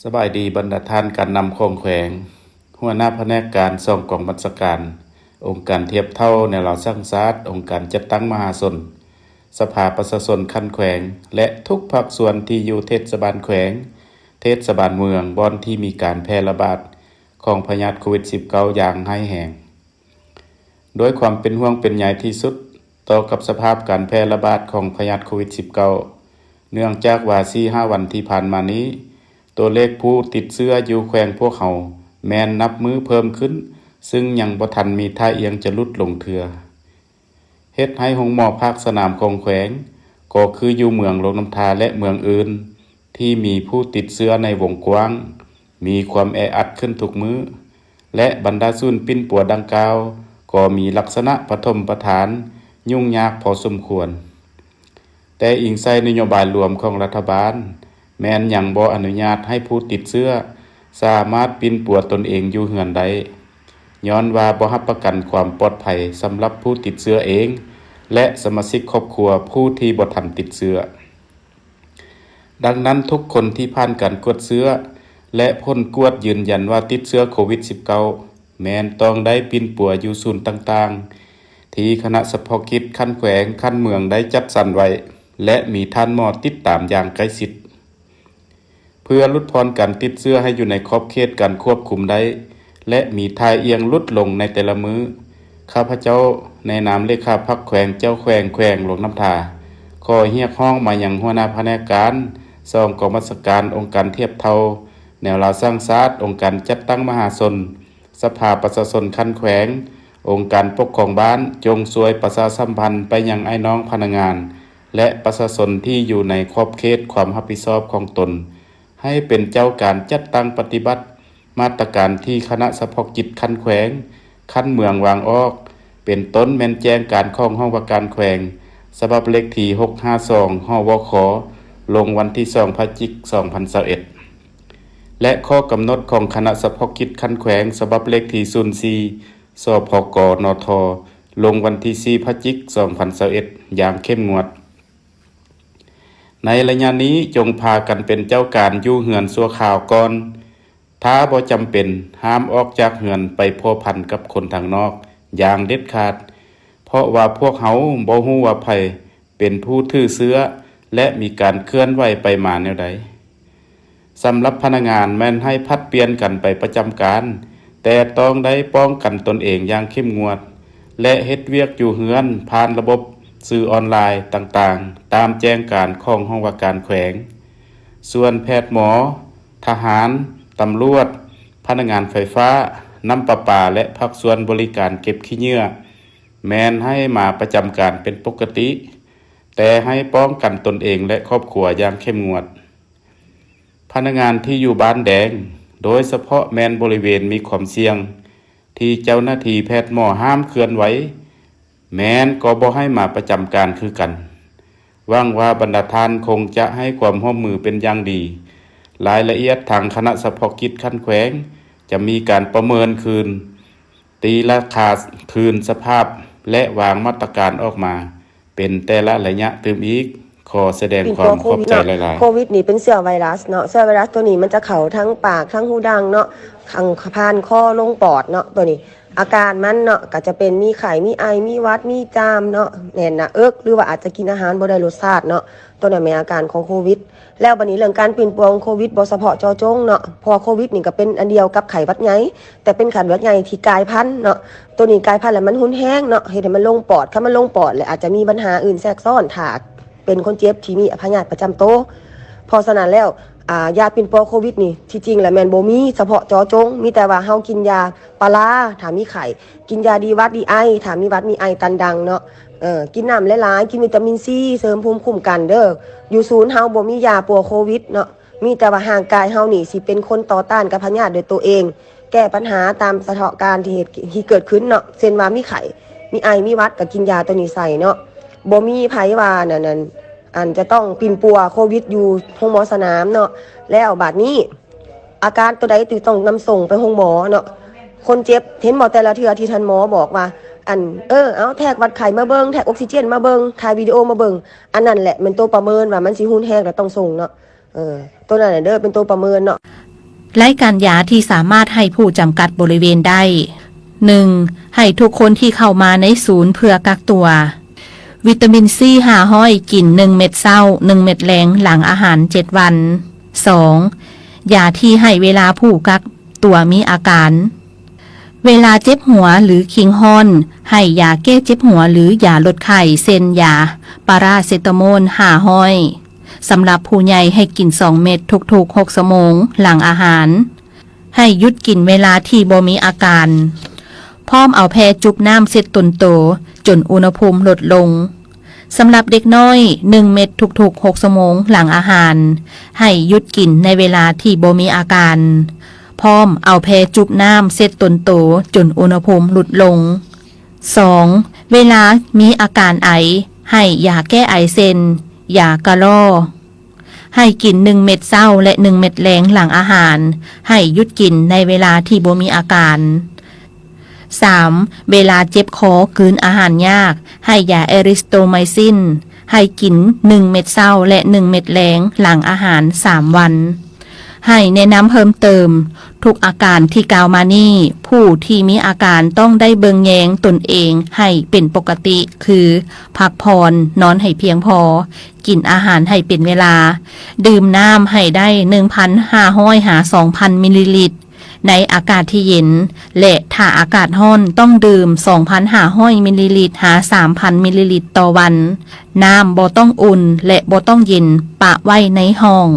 ສະບາຍດີບັນດາທ່ານການນຳຂອງແຂວງ, ຫົວໜ້າພະແນກການສອງກອງບັນຊາການ, ອົງການທຽບເທົ່າແນວລາວສ້າງຊາດ, ອົງການຈັດຕັ້ງມະຫາຊົນ, ສະພາປະຊາຊົນຂັ້ນແຂວງ ແລະ ທຸກພາກສ່ວນທີ່ຢູ່ເທດສະບານແຂວງ, ເທດສະບານເມືອງ ບ່ອນທີ່ມີການແຜ່ລະບາດຂອງພະຍາດໂຄວິດສິບເກົ້າຢ່າງຮ້າຍແຮງ. ດ້ວຍຄວາມເປັນຫ່ວງເປັນໃຍທີ່ສຸດຕໍ່ກັບສະພາບການແຜ່ລະບາດຂອງພະຍາດໂຄວິດສິບເກົ້າ ເນື່ອງຈາກວ່າສີ່ຫ້າວັນທີ່ຜ່ານມານີ້ ຕົວເລກຜູ້ຕິດເຊື້ອຢູ່ແຂວງພວກເຮົາແມ່ນນັບມື້ເພີ່ມຂຶ້ນ, ຊຶ່ງຍັງບໍ່ທັນມີທ່າອ່ຽງຈະຫຼຸດລົງເທື່ອ. ເຮັດໃຫ້ໂຮງໝໍພາກສະໜາມຂອງແຂວງ ກໍຄືຢູ່ເມືອງຫຼວງນ້ຳທາ ແລະ ເມືອງອື່ນ ທີ່ມີຜູ້ຕິດເຊື້ອໃນວົງກວ້າງ ມີຄວາມແອອັດຂຶ້ນທຸກມື້ ແລະ ບັນດາສູນປິ່ນປົວດັ່ງກ່າວກໍມີລັກສະນະປະຖົມປະທານຫຍຸ້ງຍາກພໍສົມຄວນ. ແຕ່ອີງໃສ່ນະໂຍບາຍລວມຂອງລັດຖະບານ ແມ່ນຍັງບໍ່ອະນຸຍາດໃຫ້ຜູ້ຕິດເຊື້ອສາມາດປິ່ນປົວຕົນເອງຢູ່ເຮືອນໄດ້, ຍ້ອນວ່າບໍ່ຮັບປະກັນຄວາມປອດໄພສຳລັບຜູ້ຕິດເຊື້ອເອງ ແລະ ສະມາຊິກຄອບຄົວຜູ້ທີ່ບໍ່ທັນຕິດເຊື້ອ. ດັ່ງນັ້ນ, ທຸກຄົນທີ່ຜ່ານການກວດເຊື້ອ ແລະ ຜົນກວດຢືນຢັນວ່າຕິດເຊື້ອໂຄວິດສິບເກົ້າ ແມ່ນຕ້ອງໄດ້ປິ່ນປົວຢູ່ສູນຕ່າງໆ ທີ່ຄະນະສະເພາະກິດຂັ້ນແຂວງ, ຂັ້ນເມືອງໄດ້ຈັດສັນໄວ້ ແລະ ມີທ່ານໝໍຕິດຕາມຢ່າງໃກ້ຊິດ. ເພື່ອຫຼຸດຜ່ອນການຕິດເຊື້ອໃຫ້ຢູ່ໃນຂອບເຂດການຄວບຄຸມໄດ້ ແລະ ມີທ່າອ່ຽງຫຼຸດລົງໃນແຕ່ລະມື້, ຂ້າພະເຈົ້າໃນນາມເລຂາພັກແຂວງ, ເຈົ້າແຂວງແຂວງຫຼວງນ້ຳທາ ຂໍຮຽກຮ້ອງມາຍັງຫົວໜ້າພະແນກການສອງກອງບັນຊາການ, ອົງການທຽບເທົ່າແນວລາວສ້າງຊາດ, ອົງການຈັດຕັ້ງມະຫາຊົນ, ສະພາປະຊາຊົນຂັ້ນແຂວງ, ອົງການປົກຄອງບ້ານ ຈົ່ງຊ່ວຍປະຊາສຳພັນໄປຍັງອ້າຍນ້ອງພະນັກງານ ແລະ ປະຊາຊົນທີ່ຢູ່ໃນຂອບເຂດຄວາມຮັບຜິດຊອບຂອງຕົນ ໃຫ້ເປັນເຈົ້າການຈັດຕັ້ງປະຕິບັດມາດຕະການທີ່ຄະນະສະເພາະກິດຂັ້ນແຂວງ, ຂັ້ນເມືອງວາງອອກ, ເປັນຕົ້ນແມ່ນແຈ້ງການຂອງຫ້ອງວ່າການແຂວງ ສະບັບເລກທີຫົກຫ້າສອງ ຫວຂ ລົງວັນທີສອງ ພະຈິກ ສອງພັນຊາວເອັດ ແລະ ຂໍ້ກຳນົດຂອງຄະນະສະເພາະກິດຂັ້ນແຂວງ ສະບັບເລກທີສູນສີ່ ສພກນທ ລົງວັນທີສີ່ ພະຈິກ ສອງພັນຊາວເອັດ ຢ່າງເຂັ້ມງວດ. ໃນໄລຍະນີ້ ຈົ່ງພາກັນເປັນເຈົ້າການຢູ່ເຮືອນຊົ່ວຄາວກ່ອນ. ຖ້າບໍ່ຈຳເປັນ, ຫ້າມອອກຈາກເຮືອນໄປພົວພັນກັບຄົນທາງນອກຢ່າງເດັດຂາດ, ເພາະວ່າພວກເຮົາບໍ່ຮູ້ວ່າໃຜ ເປັນຜູ້ຖືເຊື້ອ ແລະ ມີການເຄື່ອນໄຫວໄປມາແນວໃດ. ສຳລັບພະນັກງານແມ່ນໃຫ້ຜັດປ່ຽນກັນໄປປະຈຳການ, ແຕ່ຕ້ອງໄດ້ປ້ອງກັນຕົນເອງຢ່າງເຂັ້ມງວດ ແລະ ເຮັດວຽກຢູ່ເຮືອນຜ່ານລະບົບສື່ອອນລາຍຕ່າງໆ ຕາມແຈ້ງການຂອງຫ້ອງວ່າການແຂວງ. ສ່ວນແພດໝໍ, ທະຫານ, ຕຳຫຼວດ, ພະນັກງານໄຟຟ້າ, ນ້ຳປະປາ ແລະ ພາກສ່ວນບໍລິການເກັບຂີ້ເຫຍື້ອ ແມ່ນໃຫ້ມາປະຈຳການເປັນປົກກະຕິ, ແຕ່ໃຫ້ປ້ອງກັນຕົນເອງ ແລະ ຄອບຄົວຢ່າງເຂັ້ມງວດ. ພະນັກງານທີ່ຢູ່ບ້ານແດງ, ໂດຍສະເພາະແມ່ນບໍລິເວນມີຄວາມສ່ຽງ ທີ່ເຈົ້າໜ້າທີ່ແພດໝໍຫ້າມເຄື່ອນໄຫວ, ແມ່ນກໍບໍ່ໃຫ້ມາປະຈຳການຄືກັນ. ຫວັງວ່າບັນດາທ່ານຄົງຈະໃຫ້ຄວາມຮ່ວມມືເປັນຢ່າງດີ. ລາຍລະອຽດທາງຄະນະສະເພາະກິດຂັ້ນແຂວງຈະມີການປະເມີນຄືນ, ຕີລາຄາຄືນສະພາບ ແລະ ວາງມາດຕະການອອກມາເປັນແຕ່ລະໄລຍະຕື່ມອີກ. ຂໍສະແດງຄວາມຂອບໃຈຫຼາຍໆ. ໂຄວິດນີ້ເປັນເຊື້ອໄວຣັສເນາະ, ເຊື້ອໄວຣັສໂຕນີ້ມັນຈະເຂົ້າທາງປາກ, ທາງຫູດັງເນາະ, ທາງຜ່ານຄໍລົງປອດເນາະ. ໂຕນີ້ອາການມັນເນາະ ກໍຈະເປັນມີໄຂ້, ມີໄອ, ມີຫວັດ, ມີຈາມເນາະ, ແໜ້ນໜ້າເອິກ ຫຼືວ່າອາດຈະກິນອາຫານບໍ່ໄດ້ລົດຊາດເນາະ. ໂຕນັ້ນແມ່ນອາການຂອງໂຄວິດ. ແລ້ວບັດນີ້ເລື່ອງການປິ່ນປົວຂອງໂຄວິດບໍ່ສະເພາະເຈາະຈົງເນາະ, ເພາະວ່າໂຄວິດນີ້ກໍເປັນອັນດຽວກັບໄຂ້ຫວັດໃຫຍ່, ແຕ່ເປັນໄຂ້ຫວັດໃຫຍ່ທີ່ກາຍພັນເນາະ. ໂຕນີ້ກາຍພັນແລ້ວມັນຮຸນແຮງເນາະ, ເຮັດໃຫ້ມັນລົງປອດ, ຄັນມັນລົງປອດແລ້ວອາດຈະມີບັນຫາອື່ນແຊກຊ້ອນ ຖ້າເປັນຄົນເຈັບທີ່ມີພະຍາດປະຈຳໂຕ. ເພາະສະນັ້ນແລ້ວ ອາ ຢາປິ່ນປົວໂຄວິດນີ້ ທີ່ຈິງແລ້ວແມ່ນບໍ່ມີສະເພາະເຈາະຈົງ, ມີແຕ່ວ່າເຮົາກິນຢາປາລາຖ້າມີໄຂ້, ກິນຢາດີຫວັດດີໄອຖ້າມີຫວັດມີໄອຕັນດັງເນາະ, ເອີ ກິນນ້ຳຫຼາຍໆ, ກິນວິຕາມິນຊີ ເສີມພູມຄຸ້ມກັນເດີ. ຢູ່ສູນເຮົາບໍ່ມີຢາປົວໂຄວິດເນາະ, ມີແຕ່ວ່າຮ່າງກາຍເຮົານີ້ຊິເປັນຄົນຕໍ່ຕ້ານກັບພະຍາດໂດຍໂຕເອງ, ແກ້ບັນຫາຕາມສະເພາະການທີ່ເຮັດ ທີ່ເກີດຂຶ້ນເນາະ, ເຊັ່ນວ່າມີໄຂ້, ມີໄອ, ມີຫວັດ ກໍກິນຢາໂຕນີ້ໃສ່ເນາະ. ບໍ່ມີໃຜວ່ານັ້ນ ອັນ ຈະຕ້ອງປິ່ນປົວໂຄວິດຢູ່ໂຮງໝໍສະໜາມເນາະ. ແລ້ວບາດນີ້ ອາການໂຕໃດທີ່ຕ້ອງນຳສົ່ງໄປໂຮງໝໍເນາະ, ຄົນເຈັບ ເຫັນບໍ່ ແຕ່ລະເທື່ອທີ່ທ່ານໝໍບອກວ່າ ອັນ ເອີ ເອົາແທກວັດໄຂ້ມາເບິ່ງ, ແທກອົກຊີເຈນມາເບິ່ງ, ຖ່າຍວິດີໂອມາເບິ່ງ, ອັນນັ້ນແຫຼະແມ່ນໂຕປະເມີນວ່າມັນຊິຮຸນແຮງ ແລ້ວຕ້ອງສົ່ງເນາະ. ເອີ ໂຕນັ້ນແຫຼະເດີ ເປັນໂຕປະເມີນເນາະ. ລາຍການຢາທີ່ສາມາດໃຫ້ຜູ້ຈຳກັດບໍລິເວນໄດ້. ໜຶ່ງ ໃຫ້ທຸກຄົນທີ່ເຂົ້າມາໃນສູນເພື່ອກັກຕົວ. ວິຕາມິນຊີຫ້າຮ້ອຍ ກິນໜຶ່ງເມັດເຊົ້າ ໜຶ່ງເມັດແລງ ຫຼັງອາຫານເຈັດວັນ. ສອງ ຢາທີ່ໃຫ້ເວລາຜູ້ກັກຕົວມີອາການ. ເວລາເຈັບຫົວ ຫຼື ຄີງຮ້ອນ ໃຫ້ຢາແກ້ເຈັບຫົວ ຫຼື ຢາລົດໄຂ້ ເຊັ່ນ ຢາປາຣາເຊຕາໂມນຫ້າຮ້ອຍ ສຳລັບຜູ້ໃຫຍ່ໃຫ້ກິນສອງເມັດທຸກໆຫົກຊົ່ວໂມງຫຼັງອາຫານ. ໃຫ້ຢຸດກິນເວລາທີ່ບໍ່ມີອາການ. ພ້ອມເອົາແພຈຸບນ້ຳເຊັດຕົນໂຕຈົນອຸນຫະພູມລົດລົງ. ສຳລັບເດັກນ້ອຍ ໜຶ່ງເມັດທຸກໆຫົກຊົ່ວໂມງຫຼັງອາຫານ. ໃຫ້ຢຸດກິນໃນເວລາທີ່ບໍ່ມີອາການ. ພ້ອມເອົາແພຈຸບນ້ຳເຊັດຕົນໂຕຈົນອຸນຫະພູມຫຼຸດລົງ. ສອງ ເວລາມີອາການໄອ ໃຫ້ຢາແກ້ໄອເຊັ່ນ ຢາກະລໍ. ໃຫ້ກິນໜຶ່ງເມັດເຊົ້າ ແລະ ໜຶ່ງເມັດແລງຫຼັງອາຫານ. ໃຫ້ຢຸດກິນໃນເວລາທີ່ບໍ່ມີອາການ. ສາມ ເວລາເຈັບຄໍ ກືນອາຫານຍາກ ໃຫ້ຢາແອຣິສໂຕໄມຊິນ. ໃຫ້ກິນໜຶ່ງເມັດເຊົ້າ ແລະ ໜຶ່ງເມັດແລງຫຼັງອາຫານສາມວັນ. ໃຫ້ແນະນຳເພີ່ມເຕີມ, ທຸກອາການທີ່ກ່າວມານີ້, ຜູ້ທີ່ມີອາການຕ້ອງໄດ້ເບິ່ງແຍງຕົນເອງໃຫ້ເປັນປົກກະຕິ ຄື ພັກຜ່ອນ, ນອນໃຫ້ພຽງພໍ, ກິນອາຫານໃຫ້ເປັນເວລາ, ດື່ມນ້ຳໃຫ້ໄດ້ ໜຶ່ງພັນຫ້າຮ້ອຍ ຫາ ສອງພັນມິນລີລິດ ໃນອາກາດທີ່ເຢັນ ແລະ ຖ້າອາກາດຮ້ອນຕ້ອງດື່ມ ສອງພັນຫ້າຮ້ອຍມິນລີລິດ ຫາ ສາມພັນມິນລີລິດຕໍ່ວັນ. ນ້ຳບໍ່ຕ້ອງອຸ່ນ ແລະ ບໍ່ຕ້ອງເຢັນ, ປະໄວ້ໃນຫ້ອງ.